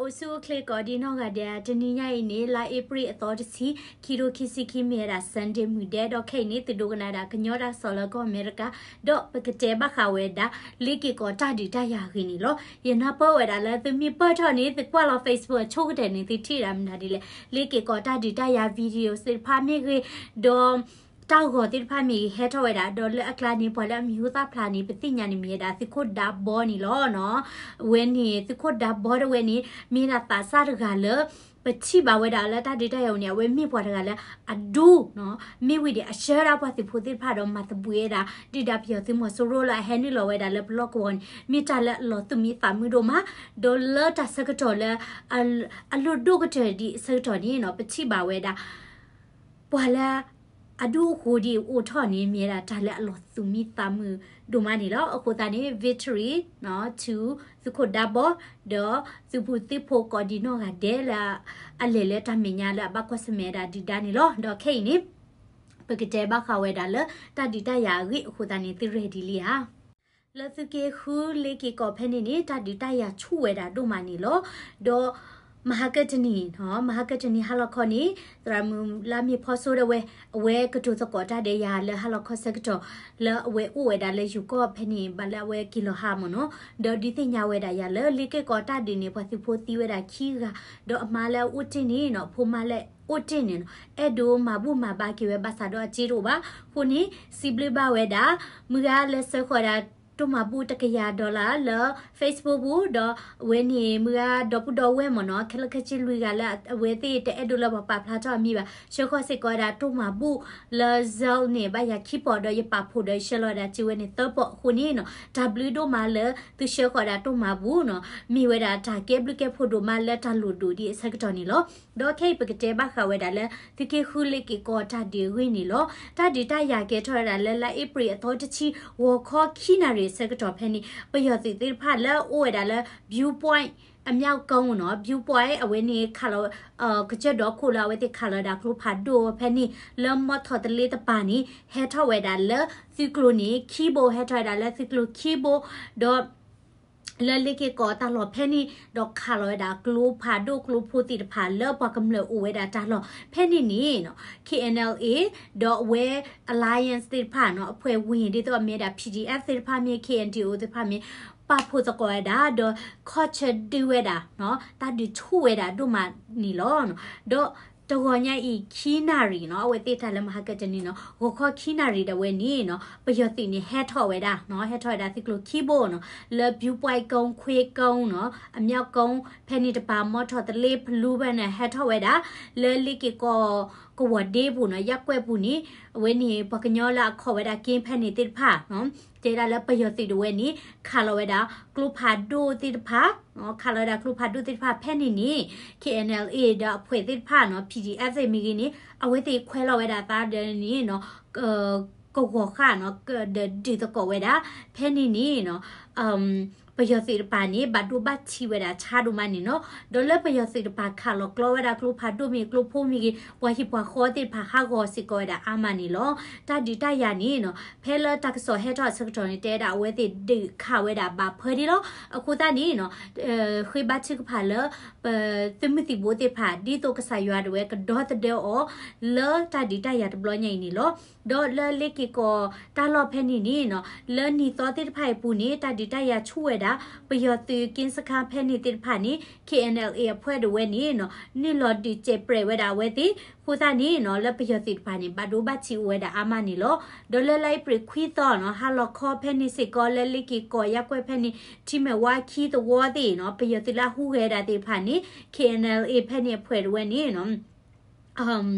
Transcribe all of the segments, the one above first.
အိၣ်ဆူၣ်အိၣ်ချ့ကိးဒံနီၢ်ဂၤဒဲး, တနံၤညါအံၤန့ၣ် လါအ့ဖြ့ၣ်အသီတဆံ, ခံထိခံဆံခံ မ့ၢ်ဝဲဒၣ် Sunday မုၢ်ဒဲး, ဒီးခဲအံၤန့ၣ် သုဒိကနၣ်ဒၣ်ကညီတၢ်ကစီၣ်လၢကီၢ်အမဲရကၤ, ဒီးပကတဲဘၣ်ဃးဝဲဒၣ် လ့ၤက့ၤကီးတၢ်ဒုးတၢ်ယၤအဂ့ၢ်န့ၣ်လီၤ. ယနၢ်ပၢၢ်ဝဲဒၣ်လၢသုမ့ၢ်ပၢၢ်ထီၣ်န့ၣ် သုကွၢ်လီၤ Facebook အဆိကတၢၢ်န့ၣ် သုထံၣ်ဒၣ်မနုၤဒ်လဲၣ်, လ့ၤက့ၤကီးတၢ်ဒုးတၢ်ယၤ video သ့ၣ်တဖၣ်မ့ၢ်ဂ့ၤ, ဒီး တၢ်ဂီၤသ့ၣ်တဖၣ်မ့ၢ်ဂ့ၤ ဟဲထီၣ်ဝဲဒၣ်, ဒီးလၢအကျါန့ၣ် ပှၤလၢအမံၤဟူသၣ်ဖျါန့ၣ် ပသ့ၣ်ညါန့ၣ်မ့ၢ်ဝဲဒၣ် သုးခိၣ်ဒါဘီန့ၣ်လီၤနီၤ. အဝဲန့ၣ် သုးခိၣ်ဒါဘီတဝဲန့ၣ် မ့ၢ်ဒၣ်သးစၢ်တဂၤလၢ ပထံၣ်ဘၣ်ဝဲဒၣ်လၢတၢ်ဒုးတၢ်ယၤအံၤန့ၣ် အဝဲမ့ၢ်ပှၤတဂၤလၢအဒူနီၤ, မ့ၢ်ဝံၤဒီးအဆှၢဒၣ်ပှၤသုးဖိသ့ၣ်တဖၣ်ဒီးမၤသဘှံးဝဲဒၣ် ဒုၣ်ဒါပယီၤသုးမီၤစိရိၤလၢအဟဲနုာ်လီၤဝဲဒၣ်လၢပလီၢ်ကဝီၤန့ၣ် မ့ၢ်တၢ်လၢအလီၤသူၣ်မံသးမုာ်ဒိၣ်မး, ဒီးလၢတၢ်ဆၢကတီၢ်လၢ အလိၣ်ဒိၣ်ကတၢၢ်ဒံးအဆၢကတီၢ်န့ၣ်နီၤ ပထံၣ်ဘၣ်ဝဲဒၣ် ပှၤလၢအဒူအဃိဒံးအိၣ်ထီၣ်န့ၣ် မ့ၢ်ဝဲဒၣ်တၢ်လၢအလီၤသူၣ်မံသးမုာ်ဒိၣ်မးန့ၣ်လီၤ. အဃိသတးန့ၣ် victory to သုးခိၣ်ဒါဘီ ဒီးသုးဖိသံၣ်ဖိကိးဒံနီၢ်ဂၤဒဲးလၢ အလဲၤလၢတၢ်မဲာ်ညါလၢအဘၣ်ကွၢ်ဆၢၣ်မဲာ်ဝဲဒၣ်ဒုၣ်ဒါန့ၣ်လီၤ. ဒီးခဲအံၤန့ၣ် ပကတဲဘၣ်ဃးဝဲဒၣ်လၢတၢ်ဒုးတၢ်ယၤအဂ့ၢ်အဃိသတးန့ၣ် သု ready လံဧါ. လၢသုးက့ဃုလ့ၤက့ၤကီးဖဲန့ၣ်န့ၣ် တၢ်ဒုးတၢ်ယၤဆူၣ်ဝဲဒၣ်ဒိၣ်မးန့ၣ်လီၤ. ဒီးမဟါကတနံၤ, မဟါကတနံၤဟါလီၤခီန့ၣ် သရၣ်မုၣ်လါမ့ၤဖီဆိဒၣ်ဝဲ အဝဲကတိၤသကိးတၢ်ဒီးယၤလၢဟါလီၤခီဆၢကတီၢ် လၢအဝဲအိၣ်ဝဲဒၣ်လၢယိၤကီၢ်ဖဲန့ၣ် ဘၣ်လၢအဝဲက့ၤလီၤဟါမ့ၢ်နီၤ. ဒီးဒုးသ့ၣ်ညါဝဲဒၣ်ယၤလၢလ့ၤက့ၤကီးတၢ်ဒုးန့ၣ် ပှၤသုးဖိသံဝဲဒၣ်ခံဂၤ, ဒီးအမါလၢအအိၣ်တ့ၢ်န့ၣ်နီၤ အဖိမါလၢအအိၣ်တ့ၢ်န့ၣ်နီၤ အဲၣ်ဒိးမၤဘူၣ်မၤဘါက့ၤဝဲဘၣ်ဆၣ်ဒီးအစ့တအိၣ်ဘၣ်. အဃိန့ၣ် စံးဘျုးဘၣ်ဝဲဒၣ် မုၢ်ဂၤလၢဆှၢဃီၤဒၣ်တိၢ်မၤဘူၣ်တကယၤ dollar လၢ Facebook ပူၤ ဒီးအဝဲန့ၣ် မုၢ်ဂၤဒီပုၢ်ဒီဝဲၢ်မ့ၢ်နီၤ ခဲလၢာ်ခဲဆ့လွံၢ်ဂၤလၢအဝဲသ့ၣ်တအဲၣ်ဒိးလၢပှၤပာ်ဖျါထီၣ်အမံၤဘၣ် ဆှၢဃီၤစ့ၢ်ကီးဝဲဒၣ်တိၢ်မၤဘူၣ်လၢ Zelle န့ၣ် ဘၣ်ယၤခံပီၢ် ဒီးယပာ်ဖှိၣ်ဒီးယဆှၢလီၤဝဲဒၣ်စ့ဝဲန့ၣ်သၢပီၢ်အဃိန့ၣ်နီၤ တၢ်ဘျုးဒိၣ်မးလၢသုဆှၢဃီၤဒၣ်တိၢ်မၤဘူၣ်နီၤ မ့ၢ်ဝဲဒၣ်တၢ်ကဲဘျုးကဲဖှိၣ်ဒိၣ်မးလၢတၢ်လိၣ်ဒိၣ်ဒံးအဆၢကတီၢ်န့ၣ်လီၤ. ဒီးခဲအံၤပကတဲဘၣ်ဃးဝဲဒၣ်လၢ သုးက့ဃုလ့ၤက့ၤကီးတၢ်ဒုးအဂ့ၢ်န့ၣ်လီၤ. တၢ်ဒုးတၢ်ယၤကဲထီၣ်ဝဲဒၣ်လၢလါအ့ဖြ့ၣ်အသီတဆံ ဂီၤခီခံနၣ်ရံၣ်အဆၢကတီၢ်ဖဲန့ၣ် ပယီၤသုးသ့ၣ်တဖၣ်လၢအအိၣ်ဝဲဒၣ်လၢ Viewpoint အမြောက်ကုန်းနီၤ Viewpoint အဝဲန့ၣ်ခးလီၤ ကစၢၢ်ဒီခိၣ်လၢအဝဲသ့ၣ်ခးလီၤဝဲဒၣ်ကျိဖးဒိၣ်ဖဲန့ၣ် လၢမီၢ်ထီၣ်တလ့တပၤန့ၣ် ဟဲထီၣ်ဝဲဒၣ်လၢသုးကျိၤန့ၣ် ခံဘိ ဟဲထီၣ်ဝဲဒၣ်လၢသုးကျိၤခံဘိ ဒီး လၢလ့ၤက့ၤကီးတၢ်လီၢ်ဖဲန့ၣ် ဒီးခးလီၤဝဲဒၣ်ကျိဖးဒိၣ်ကျိဖိသ့ၣ်တဖၣ်လၢပှၤကမျၢၢ်အိၣ်ဝဲဒၣ်တၢ်လီၢ်ဖဲန့ၣ်န့ၣ်နီၤ K N L A ဒီးအဝဲ alliance သ့ၣ်တဖၣ်နီၤ အဖွဲ့ဝင် ဒ်သိးအမ့ၢ်ဝဲဒၣ် P D F သ့ၣ်တဖၣ်မ့ၢ် K N D O သ့ၣ်တဖၣ်မ့ၢ် ပာ်ဖှိၣ်သကိးဝဲဒၣ် ဒီးခီၣ်ဆၢဒုဝဲဒၣ်နီၤ တၢ်ဒုးဆူၣ်ဝဲဒၣ်ဒိၣ်မးန့ၣ်လီၤ. ဒီးတဂီၤညါအံၤ ခံနၣ်ရံၣ်နီၤ အဝဲသ့ၣ်တၢ်လၢမဟါကတနံၤနီၤ ဂီၤခီခံနၣ်ရံၣ်ဒၣ်ဝဲန့ၣ်နီၤ ပယီၤသုးန့ၣ် ဟဲထီၣ်ဝဲဒၣ်နီၤ ဟဲထီၣ်ဝဲဒၣ်သုးကျိၤခံဘိနီၤ လၢ Viewpoint ကုန်း ခွ့ကုန်းနီၤ အမြောက်ကုန်း ဖဲန့ၣ်တပၤ မီၢ်ထီၣ်တလ့ဖလူဖဲန့ၣ် ဟဲထီၣ်ဝဲဒၣ် လၢလ့ၤက့ၤကီးကဝီၤဒ့ပူၤနီၤ ရပ်ကွက်ပူၤန့ၣ် အဝဲန့ၣ် ပှၤကညီလၢအခီၣ်ဝဲဒၣ်က့ဖဲန့ၣ်သ့ၣ်တဖၣ်နီၤ တဲဒၣ်လၢပယီၤသုးဒၣ်ဝဲန့ၣ် ခးလီၤဝဲဒၣ် ကျိဖးဒိၣ်သ့ၣ်တဖၣ် ခးလီၤဝဲဒၣ်ကျိဖးဒိၣ်သ့ၣ်တဖၣ်ဖဲန့ၣ်န့ၣ် K N L A ဒီးအဖွဲ့သ့ၣ်တဖၣ်နီၤ P D F သ့ၣ်မ့ၢ်ဂ့ၤန့ၣ် အဝဲသ့ၣ်ခွဲးလီၤဝဲဒၣ်သးဒီးန့ၣ်နီၤ ကဝီၤဃာ်နီၤ ဒီးဒုးသကိးဝဲဒၣ် ဖဲန့ၣ်န့ၣ်နီၤ ပယီၤသုးတပၤန့ၣ် ဘၣ်ဒိဘၣ်ထံးဝဲဒၣ်ဆါဒိၣ်မးန့ၣ်နီၤ ဒီးလၢပယီၤသုးတပၤခးလီၤကျီဝဲဒၣ်ကျိဖးဒိၣ်မ့ၢ်ကျိဖိမ့ၢ်ဂ့ၤ ပှၤဟံၣ်ပှၤဃီသ့ၣ်တဖၣ်ဟးဂီၤစ့ၢ်ကီးဝဲဒၣ်အါမးန့ၣ်လီၤ. တၢ်ဒုးတၢ်ယၤန့ၣ်နီၤ ဖဲလၢတၢ်ကစီၣ်ဟဲထီၣ်အဆၢကတီၢ်န့ၣ် တဲဝဲဒၣ်အဝဲသ့ၣ်ဒုးခးဝဲဒၣ်ဘၣ်ဖၢဒ့လီၤ. အဃိသတးန့ၣ်နီၤ ဃ့ဘါထုကဖၣ်လၢ ပသုးမုၢ်သံၣ်ဘိသ့ၣ်တဖၣ် ဒ်သိးကစၢ်ယွၤဒၣ်ဝဲကဒီသဒၢအီၤ လၢတၢ်ဒုးတၢ်ယၤတဘျီညါအံၤန့ၣ်လီၤ. ဒီးလၢလ့ၤက့ၤကီးတၢ်လီၢ်ဖဲန့ၣ်န့ၣ်နီၤ လၢနံၣ်သီသ့ၣ်တဖၣ်အံၤပူၤန့ၣ် တၢ်ဒုးတၢ်ယၤဆူၣ်ဝဲဒၣ် ပယီၤသုးက့စခါဖဲန့ၣ်သ့ၣ်တဖၣ်န့ၣ် K N L A အဖွဲ့ဒၣ်ဝဲန့ၣ်နီၤ နုာ်လီၤဒုးစဲးပြဲးဝဲဒၣ်အဝဲသ့ၣ် အဃိသတးန့ၣ်နီၤ လၢပယီၤသုးတပၤန့ၣ် ဘၣ်ဒိဘၣ်ထံးအိၣ်ဝဲဒၣ်အါမးန့ၣ်လီၤ. ဒီးလၢလါအ့ဖြ့ၣ်ခွံသီနီၤ ဟါလီၤခီဖဲန့ၣ်စ့ၢ်ကီး လၢလ့ၤက့ၤကီး ရပ်ကွက် ဖဲန့ၣ် ထံမဲာ်ဝါခံသဝီသ့ၣ်နီၤ ပယီၤသုးလၢအဟူးဂဲၤဒၣ်သ့ၣ်တဖၣ်န့ၣ် K N L A ဖဲန့ၣ်အဖွဲ့ဒၣ်ဝဲန့ၣ်နီၤ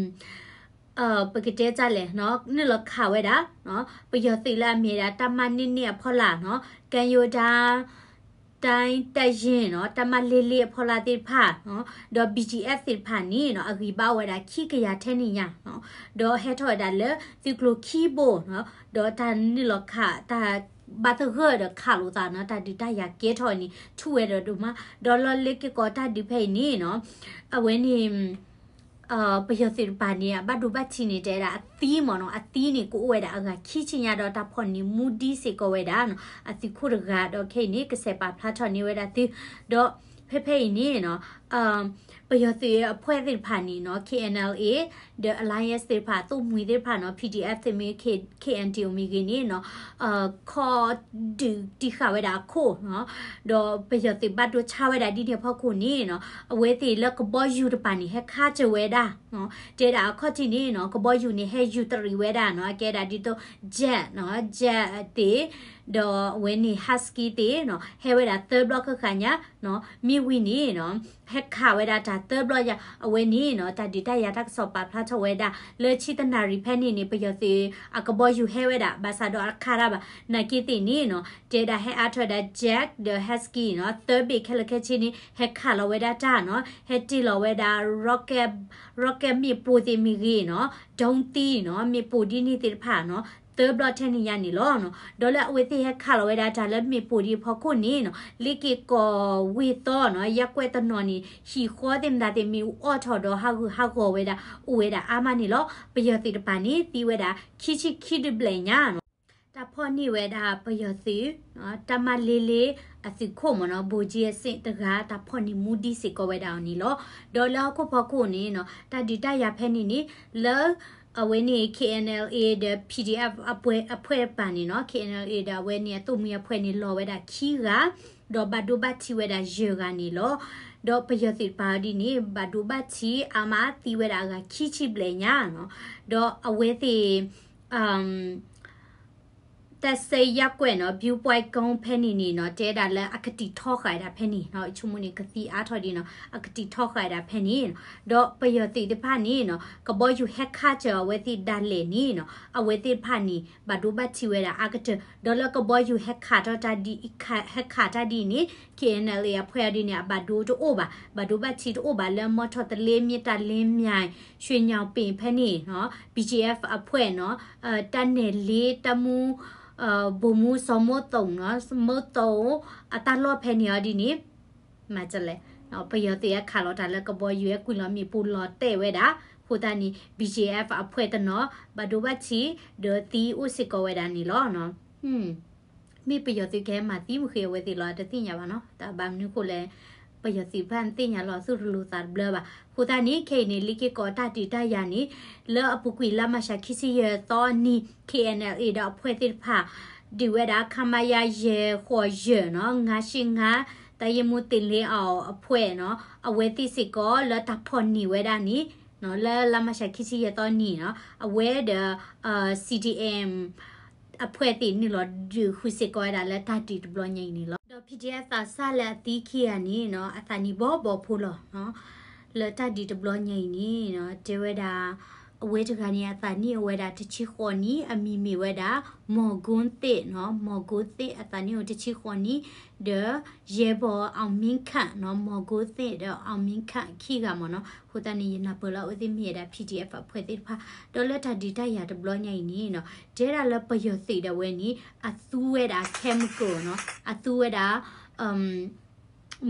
ပကတဲတၢ်လဲၣ်နီၤ နုာ်လီၤခးဝဲဒၣ် ပယီၤသုးလၢအမ့ၢ်ဒၣ် တပ်မ နှစ်နှစ် အဖီလာ်နီၤ ကမ်းရိုးတန်း တိုင်းတပ်ရင်းနီၤ တပ်မ လေးလေး အဖီလာ်သ့ၣ်တဖၣ်နီၤ ဒီး B G F သ့ၣ်တဖၣ်န့ၣ်နီၤ အဂံၢ်ဘါအိၣ်ဝဲဒၣ်ခံကယၤထဲန့ၣ်ညါနီၤ ဒီးဟဲထီၣ်ဝဲဒၣ်လၢသုးကျိၤခံဘိနီၤ ဒီးတၢ်နုာ်လီၤခး တၢ်ဘၣ်သဂၢၢ်ဒီးခးလိာ်သးနီၤ တၢ်ဒုးတၢ်ယၤကဲထီၣ်န့ၣ် ထူၣ်ဝဲဒီးဒိၣ်မး ဒီးလၢလ့ၤက့ၤကီးတၢ်ဒုးဖဲအံၤန့ၣ်နီၤ အဝဲန့ၣ် ပယီၤသုးတပၤန့ၣ် အဘၣ်ဒိဘၣ်ထံးန့ၣ် တဲဒၣ်အသံမ့ၢ်နီၤ အသံန့ၣ် ကအိၣ်ဝဲဒၣ်အဂၤခံဆံညါဒီး တၢ်ဖီၣ်န့ၢ်မူဒံးစ့ၢ်ကီးဝဲဒၣ်နီၤ အသုးခိၣ်တဂၤဒီးခဲအံၤန့ၣ် ကစဲးပာ်ဖျါထီၣ်န့ၢ်ဝဲဒၣ်သု ဒီး ဖဲဖဲအံၤန့ၣ်နီၤ ပယီၤသုးအဖှဲၣ်သ့ၣ်တဖၣ်န့ၣ်နီၤ K N L A ဒီး Alliance သ့ၣ်တဖၣ် သိၣ်မှံၤသ့ၣ်တဖၣ်နီၤ P D F သ့ၣ်မ့ၢ်ဂ့ၤ K N D O မ့ၢ်ဂ့ၤန့ၣ်နီၤ ခီဒုးတံာ်ဃာ်ဝဲဒၣ်အခိၣ်နီၤ ဒီးပယီၤသုးဘၣ်ဒိဆါဝဲဒၣ်ဒ်န့ၣ်အဖီခိၣ်န့ၣ်နီၤ အဝဲသ့ၣ်လၢကဘီယူၤတပၤန့ၣ် ဟဲခးစၢၤဝဲဒၣ် တဲဒၣ်အခီၣ်ထံးန့ၣ်နီၤ ကဘီယူၤန့ၣ် ဟဲယူၤတရံးဝဲဒၣ်နီၤ အကဲဒၣ်ဒ်သိး jet နီၤ jet သ့ၣ် ဒီးအဝဲန့ၣ် Husky သ့ၣ်နီၤ ဟဲဝဲဒၣ်သၢဘျီဃၣ်ဃၣ်ညါနီၤ မ့ၢ်ဝံၤန့ၣ်နီၤ ဟဲခးဝဲဒၣ်တၢ်သၢဘျီယါ အဝဲန့ၣ်နီၤ တၢ်ဒုးတၢ်ယၤတၢ်ကစီၣ်ပာ်ဖျါထီၣ်ဝဲဒၣ် လၢဆံတနၣ်ရံၣ်ဖဲန့ၣ်န့ၣ် ပယီၤသုးအကဘီယူၤဟဲဝဲဒၣ် ဘၣ်ဆၣ်ဒီးအခးတၢ်ဘၣ် နာ်က့သ့ၣ်န့ၣ်နီၤ တဲဒၣ်ဟဲအါထီၣ်ဝဲဒၣ် jet ဒီး Husky နီၤ သၢဘ့ၣ်ခဲလၢာ်ခဲဆ့န့ၣ် ဟဲခးလီၤဝဲဒၣ်တၢ်နီၤ ဟဲတ့ၢ်လီၤဝဲဒၣ် rocket rocket မ့ၣ်ပိၢ်သ့ၣ်မ့ၢ်ဂ့ၤနီၤ drone သံနီၤ မ့ၣ်ပိၢ်ဒ်န့ၣ်သ့ၣ်တဖၣ်နီၤ သၢဘျီထဲန့ၣ်ညါန့ၣ်လီၤနီၤ ဒီးလၢအဝဲသ့ၣ်ဟဲခးလီၤဝဲဒၣ်တၢ်လၢမ့ၣ်ပိၢ်ဒ်အဖီခိၣ်န့ၣ်နီၤ လ့က့ၤကီၢ်ဝ့ၢ်သီနီၤ ယဲၢ်ကွဲးတနီၤန့ၣ် ဟံၣ်ဃီသ့ၣ်မတၤသ့ၣ်မ့ၣ်အူအီၣ်ထီၣ်ဒီးဟးဂူာ်ဟးဂီၤဝဲဒၣ် အိၣ်ဝဲဒၣ်အါမးန့ၣ်လီၤ ပယီၤသုးတပၤန့ၣ် သံဝဲဒၣ်ခံဆံခံဒုးဘျဲၣ်ညါနီၤ တၢ်ဖီၣ်န့ၢ်ဝဲဒၣ်ပယီၤသုး တၢ်မၤလ့လ့အသုးခိၣ်မ့ၢ်နီၤ ဗိုလ်ကြီးအဆင့် တဂၤ တၢ်ဖီၣ်န့ၢ်မူဒံးစ့ၢ်ကီးဝဲဒၣ်အီၤန့ၣ်လီၤ. ဒီးလၢဟီၣ်ခိၣ်ဖီခိၣ်န့ၣ်နီၤ တၢ်ဒုးတၢ်ယၤဖဲန့ၣ်န့ၣ် လၢအဝဲန့ၣ် K N L A ဒီး P D F အပှဲၤအပှဲၤတပၤန့ၣ်နီၤ K N L A ဒီးအဝဲန့ၣ်အသိၣ်မှံအဖှဲၣ်န့ၣ် လီၤဝဲဒၣ်ခံဂၤ ဒီးဘၣ်ဒိဘၣ်ထံးဝဲဒၣ်ယဲၢ်ဂၤန့ၣ်လီၤ. ဒီးပယီၤသုးတပၤဒ်န့ၣ် ဘၣ်ဒိဘၣ်ထံးအါမး သံဝဲဒၣ်အဂၤခံဆံဘျဲၣ်ညါနီၤ. ဒီးအဝဲသ့ၣ် တၢ်စဲယဲၢ်ကွဲးနီၤ ဘျူးပွဲကုန်း ဖဲန့ၣ်န့ၣ်နီၤ တဲဒၣ်လၢအကတံာ်ထီဃာ်ဝဲဒၣ်ဖဲန့ၣ်နီၤ ဆိကမိၣ်န့ၣ် ကသံအါထီၣ်ဒ်နီၤ အကတံာ်ထီဃာ်ဝဲဒၣ်ဖဲန့ၣ်နီၤ ဒီးပယီၤသုးတဖၣ်န့ၣ်နီၤ ကဘီယူၤဟဲခးစၢၤအဝဲသ့ၣ်ဒၣ်လဲာ်န့ၣ်နီၤ အဝဲသ့ၣ်တဖၣ်န့ၣ် ဘၣ်ဒိဘၣ်ထံးဝဲဒၣ်အါကတၢၢ် ဒီးလၢကဘီယူၤဟဲခးထီၣ်တၢ်ဒ် ဟဲခးတၢ်ဒ်န့ၣ် K N L A အဖှဲၣ်အီၤဒ်န့ၣ် အဘၣ်ဒိတအိၣ်ဘၣ် ဘၣ်ဒိဘၣ်ထံးတအိၣ်ဘၣ် လၢမီၢ်ထီၣ်တလ့ မ့ၢ်တၢ်လ့မၠဲၣ် ရွှေညောင်ပင် ဖဲန့ၣ်နီၤ B G F အဖှဲၣ်နီၤ တၢ်နဲၣ်လ့ တၢ်မူ ဗိုလ်မှူးစီၤမိၢ်သိးနီၤ မိၢ်သိး အတၢ်လီၢ်ဖဲန့ၣ်အီၤဒ်န့ၣ် မၤစလဲၣ် ပယီၤသုးဟဲခးလီၤတၢ်လၢကဘီယူၤ ဟဲကွံာ်လီၤမ့ၣ်ပိၢ်လီၤတဲာ်ဝဲဒၣ် အဃိသတးန့ၣ် B G F အဖှဲၣ်တနီၤ ဘၣ်ဒိဘၣ်ထံး ဒီးသံအိၣ်စ့ၢ်ကီးဝဲဒၣ်န့ၣ်လီၤ. မ့ၢ်ပယီၤသုးကဟဲမၤသံမုၢ်ဃ့အဝဲသ့ၣ်လီၤ တသ့ၣ်ညါဘၣ်နီၤ တၢ်ဘၣ်မနုၤဃိလဲၣ် ပယီၤသုးတဖၣ်သ့ၣ်ညါလီၤသူၣ်တလိၤသးတဘျၢဘၣ်. အဃိသတးန့ၣ် ခဲအံၤန့ၣ် လ့က့ၤကီးတၢ်ဒုးတၢ်ယၤန့ၣ် လၢအပူၤကွံာ်လါမၤရှးခံဆံယဲၢ်သီအနံၤ K N L A ဒီးအဖှဲၣ်သ့ၣ်တဖၣ် ဒုးဝဲဒၣ် ခမရ ယဲၢ်ဃိးယဲၢ်နီၤ ငါးရှစ်ငါး တပ်ရင်းမှူးတင်လင်းအောင် အဖှဲၣ်နီၤ အဝဲသ့ၣ်စ့ၢ်ကီးလၢတၢ်ဖီၣ်န့ၢ်ဝဲဒၣ်န့ၣ် လၢလါမၤရှးခံဆံယဲၢ်သီနံၤနီၤ အဝဲဒီး C D M အဖှဲၣ်သ့ၣ်နုာ်လီၤဒုးဃုာ်စ့ၢ်ကီးဝဲဒၣ်လၢတၢ်ဒုးတဘျီညါအံၤန့ၣ်လီၤ. ဒီး P D F သးစၢ်လၢအသံခံဂၤန့ၣ်နီၤ အသးနံၣ်ဘီဘီဖိလီၤ. လၢတၢ်ဒုးတဘျီညါအံၤန့ၣ်နီၤ တဲဝဲဒၣ် အဝဲတဂၤန့ၣ် အသးနံၣ်အိၣ်ဝဲဒၣ်တဆံဃိးနံၣ် အမံၤမ့ၢ်ဝဲဒၣ် မော်ဂိုသ့ၣ်နီၤ မော်ဂိုသ့ၣ် အသးနံၣ်အိၣ်တဆံဃိးနံၣ် ဒီး ရဲဘော်အောင်မင်းခန့်နီၤ မော်ဂိုသ့ၣ်ဒီး အောင်မင်းခန့် ခံဂၤမ့ၢ်နီၤ အဃိသတးန့ၣ် ယနၢ်ပၢၢ်လၢအဝဲသ့ၣ်မ့ၢ်ဝဲဒၣ် P D F အဖှဲၣ်သ့ၣ်တဖၣ် ဒီးလၢတၢ်ဒုးတၢ်ယၤတဘျီညါအံၤန့ၣ်နီၤ တဲဒၣ်လၢပယီၤသုးဒၣ်ဝဲန့ၣ် အသူဝဲဒၣ် chemical နီၤ အသူဝဲဒၣ်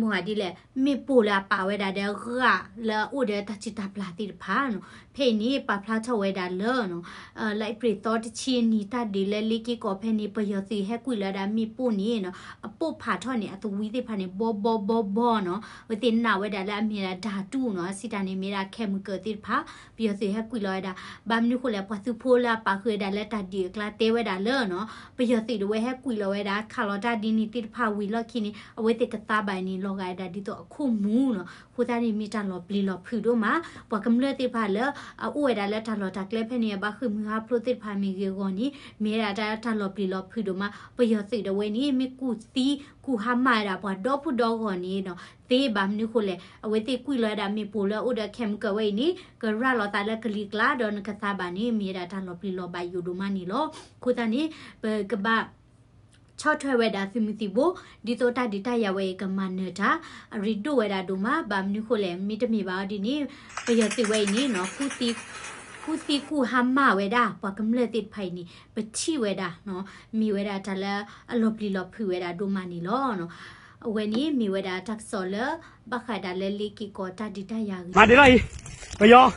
မ့ၢ်ဝဲဒ်လဲၣ် မ့ၣ်ပိၢ်လၢအပာ်ဝဲဒၣ်ဒီး ရၣ်လၢအအိၣ်ဒီးတၢ်စုၣ်တၢ်ပျၢ်သ့ၣ်တဖၣ်နီၤ ဖဲအံၤန့ၣ် ပာ်ဖျါထီၣ်ဝဲဒၣ်လၢနီၤ လၢအ့ဖြ့ၣ်သီတဆံအနံၤ တၢ်ဒုးလၢလ့က့ကီၢ်ဖဲန့ၣ် ပယီၤသုးဟဲကွံာ်လီၤဝဲဒၣ်မ့ၣ်ပိၢ်န့ၣ်နီၤ အပိၢ်ဖးထီၣ်န့ၣ် အသဝံသ့ၣ်တဖၣ်န့ၣ် ဘီဘီဘီဘီနီၤ အဝဲသ့ၣ်နာ်ဝဲဒၣ်လၢအမ့ၢ်ဒၣ်ဓာတုနီၤ စံးတၢ်န့ၣ်မ့ၢ်ဒၣ် chemical သ့ၣ်တဖၣ် ပယီၤသုးဟဲကွံာ်လီၤဝဲဒၣ် ဘၣ်မနုၤဃိလဲၣ် ပှၤသုးဖိလၢအပာ်ဃုာ်ဝဲဒၣ်လၢတၢ်ဒုးအကျါတဲဝဲဒၣ်လၢနီၤ ပယီၤသုးဒၣ်ဝဲဟဲကွံာ်လီၤဝဲဒၣ် ခးလီၤတၢ်ဒ်န့ၣ်သ့ၣ်တဖၣ်ဝံၤလီၢ်ခံန့ၣ် အဝဲသ့ၣ်ကသါဘၣ်န့ၣ် လီၤဂာ်ဝဲဒၣ်ဒ်သိးအခိၣ်မူနီၤ အဃိသတးန့ၣ် မ့ၢ်တၢ်လီၤပျံၤလီၤဖုးဒိၣ်မး ပှၤကမျၢၢ်သ့ၣ်တဖၣ်လၢ အအိၣ်ဝဲဒၣ်လၢတၢ်လီၢ်တၢ်ကျဲဖဲန့ၣ် အဘၣ်ဃ့ၢ်မှံဟးဖျိးသ့ၣ်တဖၣ်မ့ၢ်ဂ့ၤအဂီၢ်န့ၣ် မ့ၢ်ဝဲဒၣ်တၢ်လီၤပျံၤလီၤဖုးဒိၣ်မး ပယီၤသုးဒၣ်ဝဲန့ၣ် မ့ၢ်ကူၣ်သံကူၣ်ဟါမၢ်ဝဲဒၣ်ပှၤဒီဖုဒီဂီၢ်န့ၣ်နီၤ သ့ဘၣ်မနုၤဃိလဲၣ် အဝဲသ့ၣ်ကွံာ်လီၤဝဲဒၣ်မ့ၣ်ပိၢ်လၢအအိၣ်ဒီး chemical ဝဲအံၤန့ၣ် ကရၤလီၤသးလၢကလံၤကျါ ဒီးနကသါဘၣ်န့ၣ် မ့ၢ်ဝဲဒၣ်တၢ်လီၤပျံၤလီၤဘၣ်ယိၣ်ဒိၣ်မးန့ၣ်လီၤ. အဃိသတးန့ၣ် ပကဘၣ် ဆီၣ်ထွဲဝဲဒၣ်သုးမုၢ်သံၣ်ဘိ ဒ်သိးတၢ်ဒုးတၢ်ယၤဝဲအံၤကမၤနၢၤတၢ် အရ့ဒိၣ်ဝဲဒၣ်ဒိၣ်မး ဘၣ်မနုၤဃိလဲၣ် မ့တမ့ၢ်ဘၣ်အီၤဒ်န့ၣ် ပယီၤသုးဝဲအံၤန့ၣ်နီၤ ကူၣ်သံကူၣ်ဟါမၢ်ဝဲဒၣ် ပှၤကမျၢၢ်သ့ၣ်တဖၣ်အံၤန့ၣ် ပထံၣ်ဝဲဒၣ်နီၤ မ့ၢ်ဝဲဒၣ်တၢ်လၢအလီၤပျံၤလီၤဖုးဝဲဒၣ်ဒိၣ်မးန့ၣ်လီၤ. အဝဲန့ၣ်မ့ၢ်ဝဲဒၣ်တၢ်ကစီၣ်လၢ ဘၣ်ဃးဒၣ်လၢလ့က့ၤကီၢ်တၢ်ဒုးတၢ်ယၤဂ့ၢ် မၤဒံးလီၤအံၤ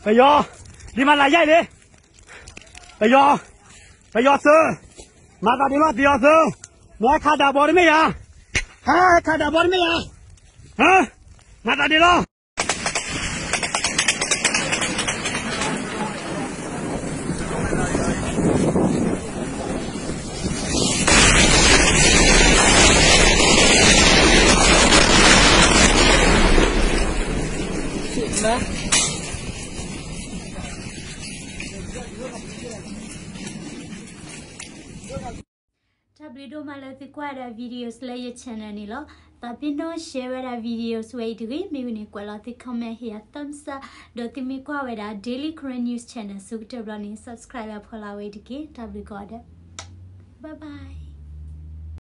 ပယီၤ ပယီၤ ဒ်မၤလၢယဲၢ်လံ ပယီၤ ပယီၤသုး မၤသးဒ်လီၤ ပယီၤသုး မ့ၢ်ဟဲခးဒၣ်ဘီတမ့ၢ်ဧါ ဟဲခးဒၣ်ဘီတမ့ၢ်ဧါ ဟါ, မၤသးဒ်လီၤ. တၢ်ဘျုးဒိၣ်မးလၢသုကွၢ်ဝဲဒၣ် videos လၢယ channel န့ၣ်လီၤ. သးပ့ၤနီၣ် share ဝဲဒၣ် videos ဝဲအံၤတဂ့ၤ. မ့ၢ်ဝံၤန့ၣ် ကွဲးလီၤသု comment ဟ့ၣ်ယၤ thumbs up, ဒီးသုမ့ၢ်ကွၢ်ဝဲဒၣ် Daily Karen News Channel အဆိကတၢၢ်ဘျီန့ၣ် subscribe လၢဖီလာ်ဝဲအံၤတက့ၢ်. တၢ်ဘျုးကိးဂၤဒဲး. Bye bye.